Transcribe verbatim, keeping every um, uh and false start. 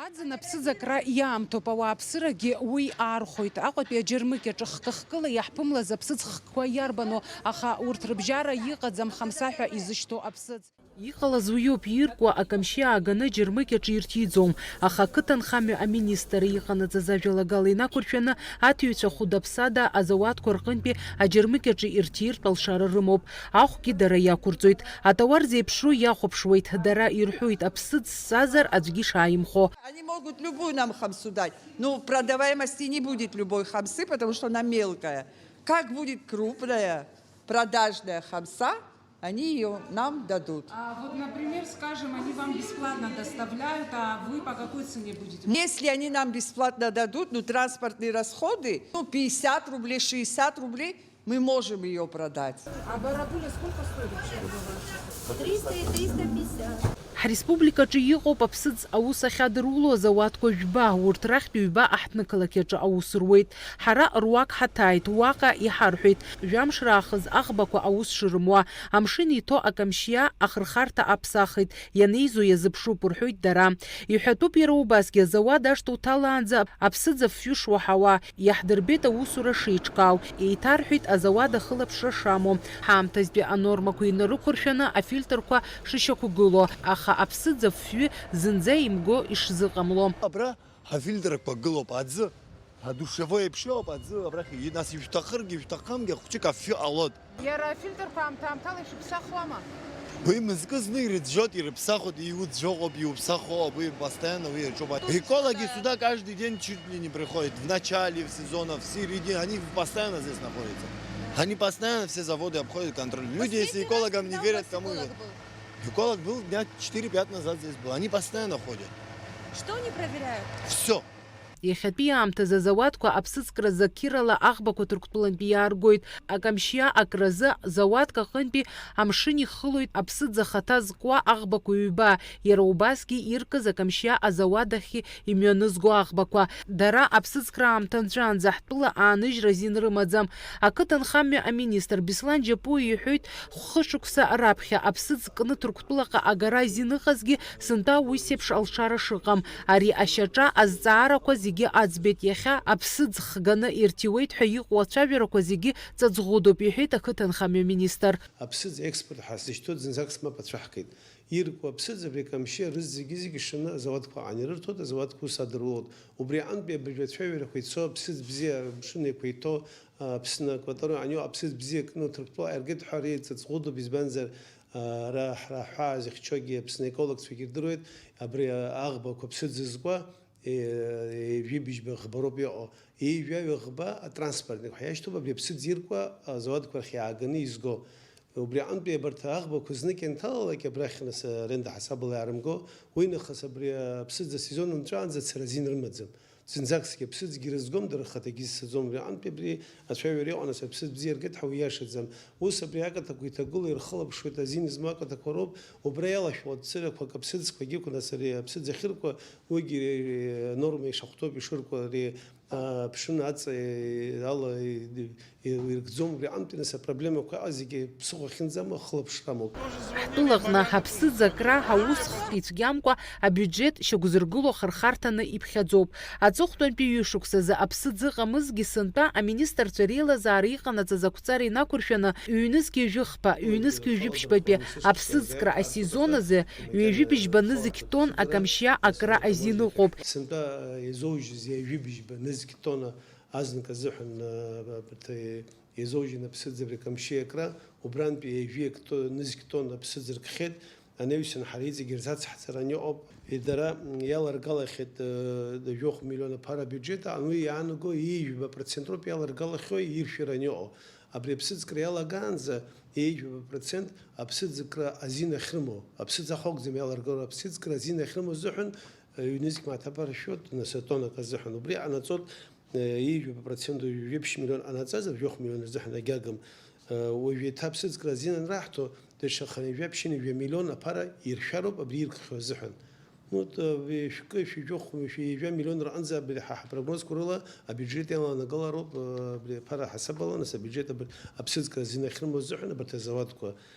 Аӡын аԥсыӡ акра иаамҭоуп, ауааԥсырагьы уи аархәоит. Аҟәатәи аџьармыкьаҿы хкы-хкыла иаҳԥымлаз аԥсыӡ хкқәа иарбану, аха урҭ рыбжьара иҟаӡам хамса ҳәа изышьҭоу аԥсыӡ. Иҟалаз уиоуп, иркуа акамшьы ааганы аџьармыкьаҿы ирҭиӡом, аха ақыҭанхамҩа аминистр иҟанаҵаз ажәалагала инақәыршәаны аҭыҩцәа хәыда-ԥсада азауадқәа рҟынтәи аџьармыкьаҿы ирҭиртә алшара рымоуп. Ахәгьы дара иақәырҵоит. Атауар зеиԥшроу иахәаԥшуеит, дара ирҳәоит, аԥсыӡ ссазар аӡәгьы шааимхо. Они могут любую нам хамсу дать, но продаваемости не будет любой хамсы, потому что она мелкая. Как будет крупная продажная хамса, они ее нам дадут. А вот, например, скажем, они вам бесплатно доставляют, а вы по какой цене будете? Если они нам бесплатно дадут, ну, транспортные расходы, ну, пятьдесят рублей, шестьдесят рублей, мы можем ее продать. А барабуля сколько стоит вообще? Триста и триста пятьдесят. Ҳреспубликаҿы иҟоуп аԥсыӡ аус ахьадыруло азауадқәа жәба, урҭ рахьтә ҩба аҳҭнықалақь аҿы аус руеит. Ҳара руак ҳаҭааит, уаҟа иҳарҳәеит, жәамш раахыс аӷбақәа аус шырымуа, амшын иҭоу акамшьиа ахырхарҭа аԥсахит, ианеизо иазыԥшуп, рҳәоит дара. Иҳәатәуп иара убасгьы, азауад ашҭа уҭалаанӡа аԥсыӡ афҩы шуаҳауа, иаҳдырбеит аусура шеиҿкаау, еиҭарҳәеит азауад ахылаԥшра шамоу, ҳаамҭазтәи анормақәа инарықәыршәаны афильтрқәа шышьақәгылоу, аха аԥсыӡ афҩы зынӡа имго ишзыҟамло. Абра ҳафильтрқәа гылоуп аӡы, адушевой еиԥш иоуп аӡы, абрахь и-, нас ишәҭахыргьы, ишәҭахымгьы, хәҷык афҩы ҟалоит. Иара афильтрқәа аамҭа-аамҭала ишәыԥсахуама? Уи мызкы зны ирыӡәӡәоит, ирыԥсахуеит, иуӡәӡәоуп, иуԥсахуоуп, уи постоянно уи иаҿуп. Экологи сюда каждый день чуть ли не приходят, в начале сезона, в середине, они постоянно здесь находятся. Они постоянно все заводы обходят, контролируют. Люди, если экологам не верят, кому верят? Эколог был дня четыре-пять назад здесь был. Они постоянно ходят. Что они проверяют? Всё. Иахьатәи аамҭазы азауадқәа аԥсыӡкра закирала аӷбақәа Ҭырқәтәылантәи иааргоит. Акамшьиа акразы зауадк аҟынтәи амшын ихылоит аԥсыӡ ахаҭа зкуа аӷбақәа ҩба, иара убасгьы иркыз акамшьиа азауад ахь имҩанызго аӷбақәа. Дара аԥсыӡкра аамҭа нҵәаанӡа ҳтәыла ааныжьра азин рымаӡам. Ақыҭанхамҩа аминистр Беслан Џьапуа иҳәоит, хәышықәса раԥхьа аԥсыӡ кны Ҭырқәтәылаҟа агара азин ыҟазгьы, сынтәа ус еиԥш алшара шыҟам. Ари ашьаҿа азҵаарақәа зегьы аӡбеит, иахьа аԥсыӡ хганы ирҭиуеит ҳәа иҟоу ацәажәарақәа зегьы ҵаҵӷәыдоуп, иҳәеит ақыҭанхамҩа министр. Аԥсыӡ аекспорт ҳазышьҭоу зынӡаск мап ацәаҳкит. Иркуа аԥсыӡ абри Камшьы арыӡ зегьы-зегьы шаны азауадқәа аан ирырҭоит, азауадқәа ус адыруоуп. Убри аҟынтәи абыржәы ацәажәарақәа ицо аԥсыӡ бзиа амшын еиқәиҭо, Аԥсны акваториа анио аԥсыӡ бзиа кны Ҭырқәтәыла аиргеит ҳәа ари ҵаҵӷәыдоуп, избанзар, ара ҳара ҳәаа зыхьчогьы Аԥсны аекологцәагьы ирдыруеит, абри аӷбақәа аԥсыӡ зкуа, е-, ҩажәи быжьба ӷба роуп иҟоу. Ҩажәаҩа ӷба атранспортник ҳәа иашьҭоуп, абри аԥсыӡ иркуа азауадқәа рахь иааганы изго. Убри аҟынтәи абарҭ аӷбақәа знык ианҭалалак, абрахь нас аренда ҳасабала иаарымго, уи нахыс абри аԥсыӡ асезон нҵәаанӡа ацара азин рымаӡам. Зынӡакгьы аԥсыӡгьы рызгом, дара рхаҭагьы зцаӡом. Убри аҟынтәи абри ацәажәара иҟан, нас аԥсыӡ бзиа ргеит ҳәа уиашаӡам. Ус абри акаҭақәа иҭагылоу ирхылаԥшуеит, азин змоу акаҭақәа роуп. Убра иалашәо цырақәак аԥсыӡқәагьы ықәын, нас ари аԥсыӡ ахьыркуа, уигьы норма ишахәҭоуп ишыркуа, ари аԥшын аҵа ала иргӡом. Убри аҟынтәи нас апроблемақәа зегьы ԥсыхәа ахьынӡамоу ахылаԥшра амоуп. Ҳтәылаҟны аԥсыӡ акра аус хк ицәгьамкәа абиуџьеҭ шьақәзыргыло ахырхарҭаны иԥхьаӡоуп. Аҵыхәтәантәи ҩышықәсазы аԥсыӡ ыҟамызгьы, сынтәа аминистрцәа реилазаара иҟанаҵаз ақәҵара инақәыршәаны, ҩнызқь ҩажәи хԥа, ҩнызқь ҩажәи ԥшьбатәи аԥсыӡкра асезон азы ҩажәи быжьба нызқь тонн акамшьиа акра азин ыҟоуп. Сынтәа, э, изоужьыз ҩажәи быжьба нызқь тонна азнык азыҳәан, э, абарҭ, э, изоужьын аԥсыӡ абри Камшьи акра, убрантәи ҩажәи акто-, нызқь тонна аԥсыӡ ркхьеит. Анаҩсан ҳара иҵегь ирзацҳҵаран иҟоуп. Дара, м, иаларгалахьеит, э, жәохә миллион аԥара абиуџьет аан, уи иаанаго ҩажәи жәаба процент роуп иаларгалахьоу иршәыран иҟоу. Абри аԥсыӡкра иалагаанӡа ҩажәи жәаба процент аԥсыӡкра азин ахьрымоу, аԥсыӡ ахәа акәӡам иаларгало, аԥсыӡкра азин ахьрымоу азыҳәан, э, ҩнызқь мааҭ аԥара шәоит, нас атоннак азыҳәан. Убри ҟанаҵоит, э, ҩажәи жәаба процент, ҩажәи ԥшь миллион ҟанаҵазар, жәохә миллион рзыҳәан агьагым. Э, уажәы еиҭа аԥсыӡкра азин анраҳҭо, даҽа хынҩажәа ԥшьынҩажәа миллион аԥара иршәароуп абри иркхьоу азыҳәан. Ну, т-, шәкы, шәи жәохә, шәи ҩажәа миллион рҟынӡа абри ҳа ҳапрогнозқәа рыла абиуџьет иаланагалароуп, э, абри аԥара ҳасабала, нас абиуџьет абри аԥсыӡкра азин ахьрымоу азыҳәан абарҭ азауадқәа.